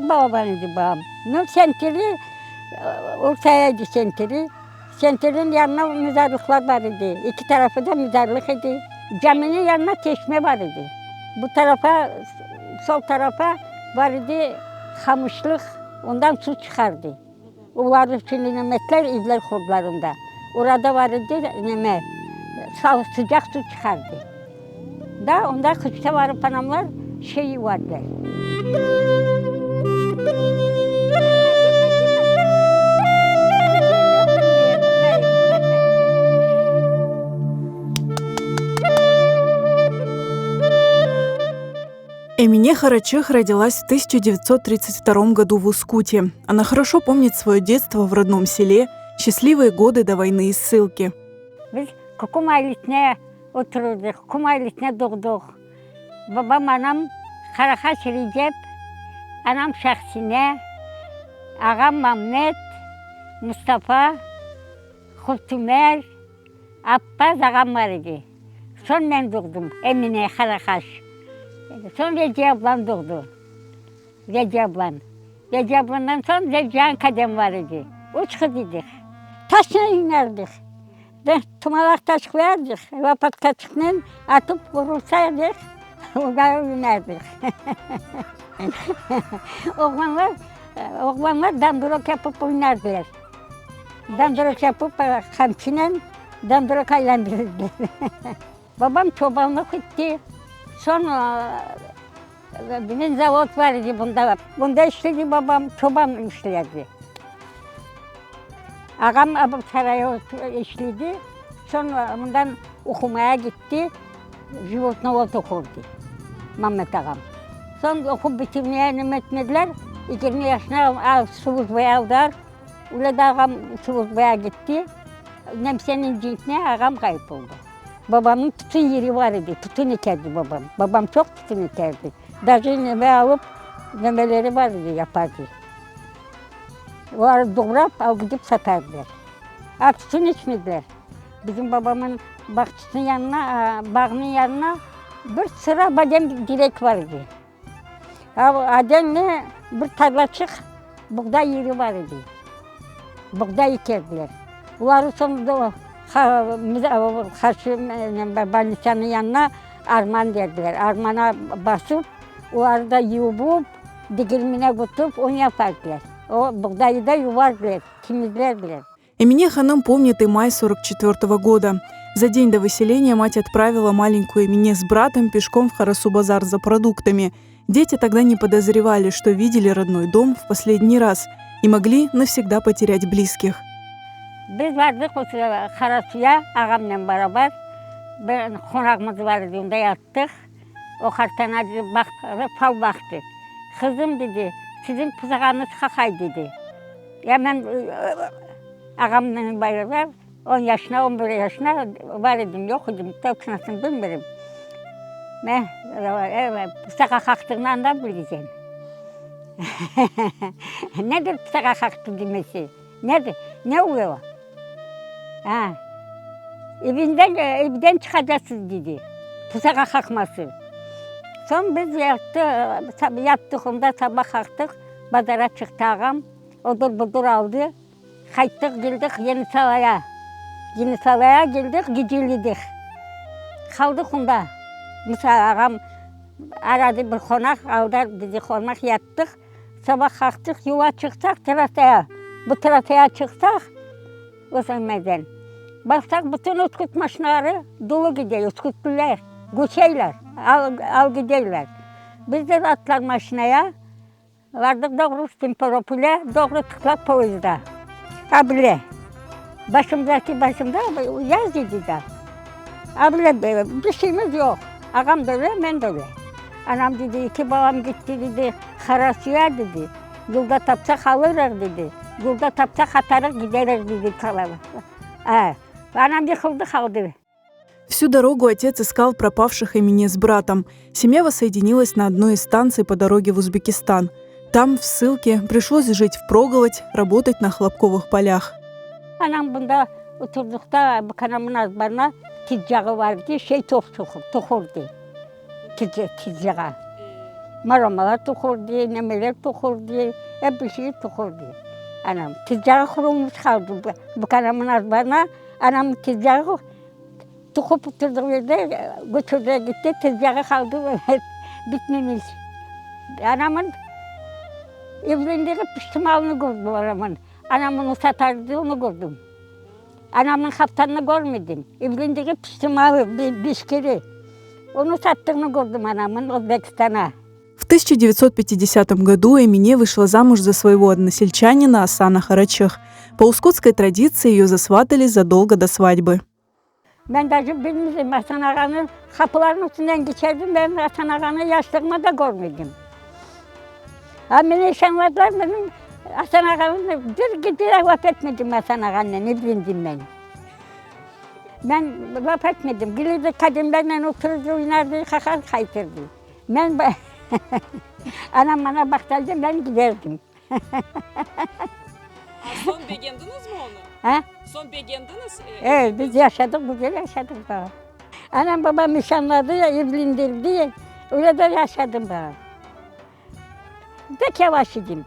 Çoq balaban edi babam. Nu, sentiri, ortaya edi sentiri. Sentirniñ yanına mezarlıqlar bar edi. Eki tarafı da mezarlıq edi. Caminiñ yanına çeşme bar edi. Bu tarafa, sol tarafa bar edi qamışlıq, ondan suv çıqardı. Olar şimdi nemetler evler qurdılar onda. Orada bar edi neme, sıcaq suv çıqardı. Da onda qışta barıp anamlar şey yuvardılar. Эмине Харачех родилась в 1932 году в Ускуте. Она хорошо помнит свое детство в родном селе, счастливые годы до войны и ссылки. Biz Kukum ailesine oturırdıq, Kukum ailesine doğdıq. Babam, anam Karahaş Recep, anam Şahsine, ağam Mammet, Mustafa, Qurtumer, Appaz ağam bar edi. Soñ men doğdım, Emine Karahaş. Soñ Veciye ablam doğdı, Veciye ablam. Veciye ablamdan soñ Veciye kadem bar edi. Üç qız edik. Taşnen oynardık. Tumalaq taş qoyardıq, lopatkaçıqnen atıp urulsaydık, oda oynardıq. Oğlanlar, oğlanlar dandurok yapıp oynardılar. Dandurok yapıp qamçınen dandurok aylandırırdılar. Babam çobanlıq etti, soñ bizim zavod bar edi bunda, bunda işledi babam, çoban işlerdi. Ağam saraya işledi, soñ bundan oqumaya gitti, животновод oqurdı Mammet ağam. Soñ oqup bitirmeye neme etmediler, 20 yaşına slujbaya aldılar, öyle de ağam slujbaya gitti, nemseniñ cenkine ağam ğayıp oldı. Babamnıñ tütün yeri bar edi, tütün ekerdi babam. Babam çoq tütün ekerdi. Daje neme alıp, nemeleri bar edi, yapardı. Olar doğrap, alıp gidip satardılar. A tütün içmediler. Bizim babamın bağçasınıñ yanına, bağnıñ yanına bir sıra badem direk bar edi. Ademle bir tarlaçıq buğday yeri bar edi. Buğday ekerdiler. Oları soñ qarşı bolnitsanıñ yanına arman derdiler. Armana basıp, oları da yuvıp, degirmene götürip un yapardılar. O buğdayı da yuvardılar, temizlerdiler. Эмине Ханım помнит и май 44 года. За день до выселения мать отправила маленькую Эмине с братом пешком в Харасу-базар за продуктами. Дети тогда не подозревали, что видели родной дом в последний раз и могли навсегда потерять близких. Biz bardıq Qarasuya ağamnen beraber, bir qonağımız bar edi, onda yattıq. O qartana fal baqtı. Qızım, dedi, siziñ pızağañız qaqay, dedi. Ya men ağamnen beraber on yaşına, on bir yaşına bar edim, yoq edim, toçnosını bilmirim. Men pısağa qaqtığını andan bileceğim. Nedir pısağa qaqtı demesi? Nedir? Ne oluyor? Ha, evinden, evden çıqacaqsız, dedi, pısağa qaqması. Soñ biz yattı, yattıq onda, saba qalqtıq, bazara çıqtı ağam, odır-budır aldı, qayttıq, keldik Yenisalaya. Yenisalaya keldik, geceledik. Qaldıq onda. Musa ağam aradı bir qonaq, aldı bizi qonaq, yattıq. Saba qalqtıq, yola çıqsaq, trasaya, bu trasaya çıqsaq, Özenmezden, baqsaq, bütün Üsküt maşinaları dolu gide, üskütlüler, köçeyler, al, al gideyler. Biz de atlar maşinaya, vardıq doğru Simferopolye, doğru tıqlap poyezda. A bile, başımdaki başımda yaz edi da. A bile, bir şeyimiz yoq. Ağam da öyle, men de öyle. Anam dedi, eki balam gitti, dedi, Qarasuya, dedi, yolda tapsaq alırıq, dedi, yolda tapsaq atarıq giderıq, dedi. Anam yıqıldı qaldı. Всю дорогу отец искал пропавших Эмине с братом. Семья воссоединилась на одной из станций по дороге в Узбекистан. Там, в ссылке, пришлось жить впроголодь, работать на хлопковых полях. Anam bunda oturduqta anamın azbarına tezgâğı var edi, şey toqurdı. Tezgâğa. Maramalar toqurdı, nemeler toqurdı, ep bir şey toqurdı anam. Tezgâğı qurulmış qaldı. Bükanamın azbarına anamnıñ tezgâğı toqup turdığı yerde göçürdi gitti, tezgâğı qaldı bitmemiş. Anamın evlendiği piştimalını kördim anamın. Anam onı satardı, onı kördim. Anamnıñ haftanını körmedim. Evlendigi piştimalı beşkere. Onı sattığını kördim anamın Özbekistana. В 1950 году Эмине вышла замуж за своего односельчанина Асана Харачих. По ускутской традиции ее засватали задолго до свадьбы. Men daje bilmedim, Asan ağanı qapılarnıñ üstünden keçerdim, men Asan ağanı yaşlığıma da körmedim. A meni nişanladılar, menim Asan ağanı bir gece laf etmedim Asan ağanen, evlendim men. Men laf etmedim, kelirdi qadimlernen oturırdı, oynardı, qaqar qaytırdı. Men anam maña baqtaydı, men giderdim. A soñ begendiñizmi onı? A? Soñ begendiñiz? E, biz yaşadıq, güzel yaşadıq daa. Anam, babam nişanladı, evlendirdi, öyle de yaşadım daa. Pek yavaş edim.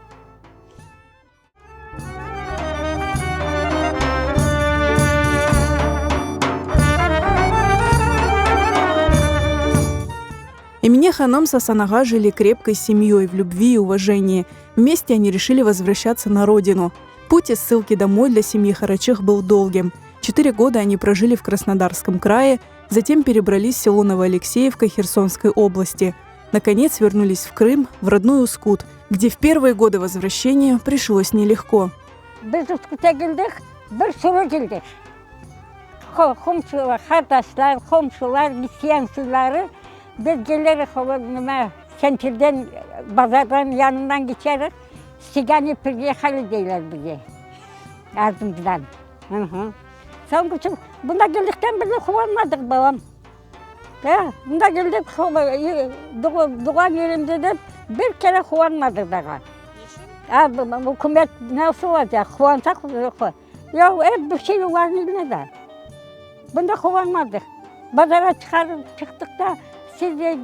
Эмине Ханум с Асан ağa жили крепкой семьей в любви и уважении. Вместе они решили возвращаться на родину. Путь из ссылки домой для семьи Харачих был долгим. 4 года они прожили в Краснодарском крае, затем перебрались в село Новоалексеевка Херсонской области. Наконец вернулись в Крым, в родной Ускут, где в первые годы возвращения пришлось нелегко. Biz Üsküt'e geldik, bir sürü geldik. Qomşular, qardaşlar, qomşular, isyan suyları. Biz gelirik, nima, centrden, bazardan yanından keçerik, Цыгане приехали deyler bize. Ardımızdan. Soñ içün bunda geldikten biz quvanmadıq balam. Da, bunda geldik, doğan yerimde de bir kere quvanmadıq daa. A, ükümet nasıl olacaq, quvansaq, ya ep bir şey olarnıñ eline da. Bunda quvanmadıq. Bazarğa çıqarıp çıqtıq da, siz de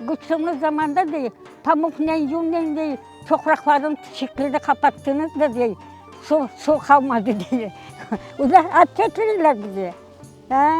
gittiñiz zamanda dey, pamuqnen, yünnen dey, çoqraqlarnıñ tişiklerini qapattıñız da dey, suv, suv qalmadı dey. Olar atvetmediler bize. A,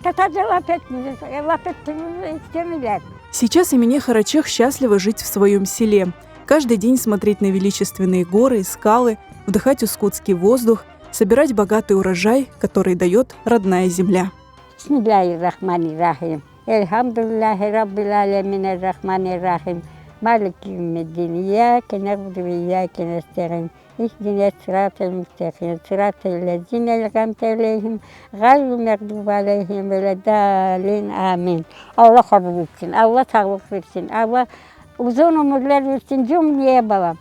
tatarca laf etmeymiz, laf ettiğimizni istemeyler. Сейчас Эмине Харачих счастлива жить в своем селе. Каждый день смотреть на величественные горы и скалы, вдыхать ускутский воздух, собирать богатый урожай, который дает родная земля. Bismillahirrahmanirrahim. Elhamdülillahi Rabbil alemin errahmanirrahim. Maliki yevmiddin. İyyâke na'budu ve iyyâke nesta'in. İhdina sıratal müstakim. Sıratal lezine en'amte aleyhim. Gayril mağdubi aleyhim veleddâlin. Amin. Allah qabul etsin. Allah sağlıq versin. Allah uzun ömürler versin cümleye balam.